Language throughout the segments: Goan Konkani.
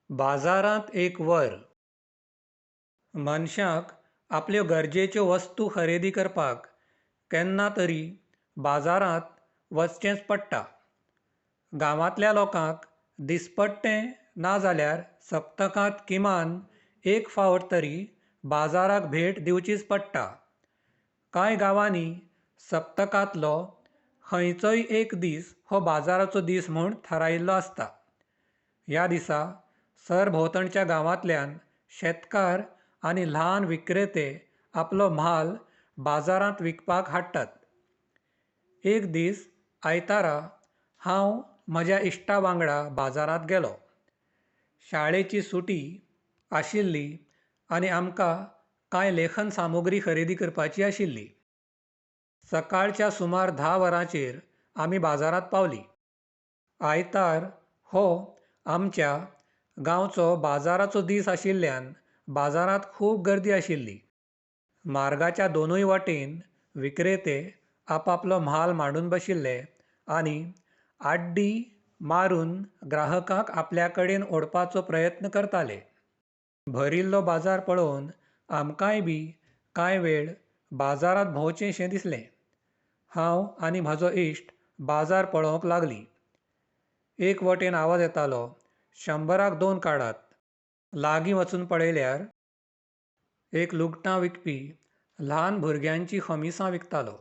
बाजारांत एक वर. मनशाक आपल्यो गरजेच्यो वस्तू खरेदी करपाक केन्ना तरी बाजारांत वचचेंच पडटा. गांवांतल्या लोकांक दिसपट्टें ना जाल्यार सप्तकांत किमान एक फावट तरी बाजाराक भेट दिवचीच पडटा. कांय गांवांनी सप्तकांतलो खंयचोय एक दीस हो बाजाराचो दीस म्हूण थारायिल्लो आसता. ह्या दिसा सरभोंवतणच्या गांवांतल्यान शेतकार आनी ल्हान विक्रेते आपलो म्हाल बाजारांत विकपाक हाडटात. एक दीस आयतारा हांव म्हज्या इश्टा वांगडा बाजारांत गेलो. शाळेची सुटी आशिल्ली आनी आमकां कांय लेखन सामुग्री खरेदी करपाची आशिल्ली. सकाळच्या सुमार 10 वरांचेर आमी बाजारांत पावलीं. आयतार हो आमच्या गांवचो बाजाराचो दीस आशिल्ल्यान बाजारांत खूब गर्दी आशिल्ली. मार्गाच्या दोनूय वाटेन विक्रेते आपआपलो म्हाल मांडून बशिल्ले आनी आड्डी मारून ग्राहकांक आपल्या कडेन ओडपाचो प्रयत्न करताले. भरिल्लो बाजार पळोवन आमकांय बी कांय वेळ बाजारांत भोंवचें शें दिसलें. हांव आनी म्हजो इश्ट बाजार पळोवंक लागलीं. एक वटेन आवाज येतालो, शंबराक दोन काडात. लागीं वचून पळयल्यार एक लुगटां विकपी ल्हान भुरग्यांचीं खोमिसां विकतालो.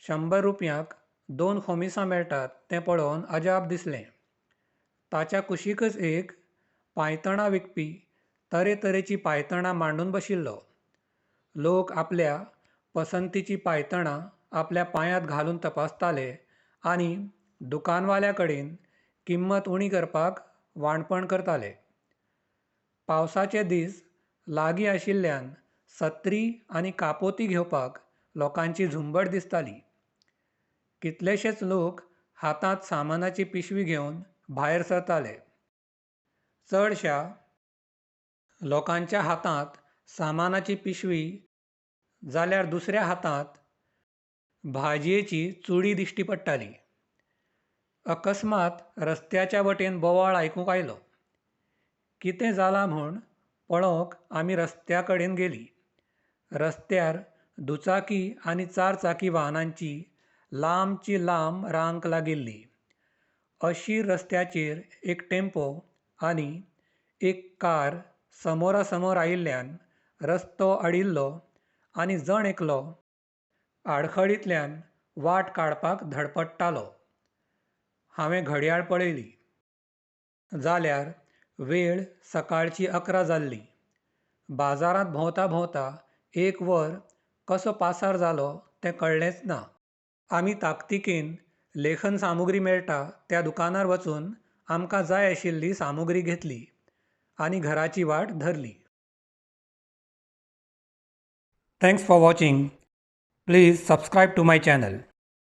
100 रुपयांक दोन खोमिसां मेळटात तें पळोवन अजाप दिसलें. ताच्या कुशीकच एक पांयतणां विकपी तरेतरेचीं पांयतणां मांडून बशिल्लो. लोक आपल्या पसंतीचीं पांयतणां आपल्या पांयांत घालून तपासताले आनी दुकानवाल्या कडेन किंमत उणी करपाक वाणपण करताले. पावसाचे दीस लागीं आशिल्ल्यान सत्री आनी कापोती घेवपाक लोकांची झुंबड दिसताली. कितलेशेच लोक हातांत सामानाची पिशवी घेवन भायर सरताले. चडश्या लोकांच्या हातांत सामानाची पिशवी जाल्यार दुसऱ्या हातांत भाजयेची चुडी दिश्टी पडटाली. अकस्मात रस्त्याच्या वटेन बोवाळ आयकूंक आयलो. कितें जालां म्हूण पळोवंक आमी रस्त्या कडेन गेलीं. रस्त्यार दुचाकी आनी चार चाकी वाहनांची लांबची लांब रांक लागिल्ली. अशीर रस्त्याचेर एक टेम्पो आनी एक कार समोरासमोर आयिल्ल्यान रस्तो अडिल्लो आनी जण एकलो आडखळींतल्यान वाट काडपाक धडपडटालो. हांवें घडयाळ पळयली. जाल्यार वेळ सकाळची 11 जाल्ली. बाजारांत भोंवता भोंवता एक वर कसो पासार जालो तें कळ्ळेंच ना. आमी ताकतिकेन लेखन सामुग्री मेळटा त्या दुकानार वचून आमकां जाय आशिल्ली सामुग्री घेतली आनी घराची वाट धरली. Thanks for watching. Please subscribe to my channel.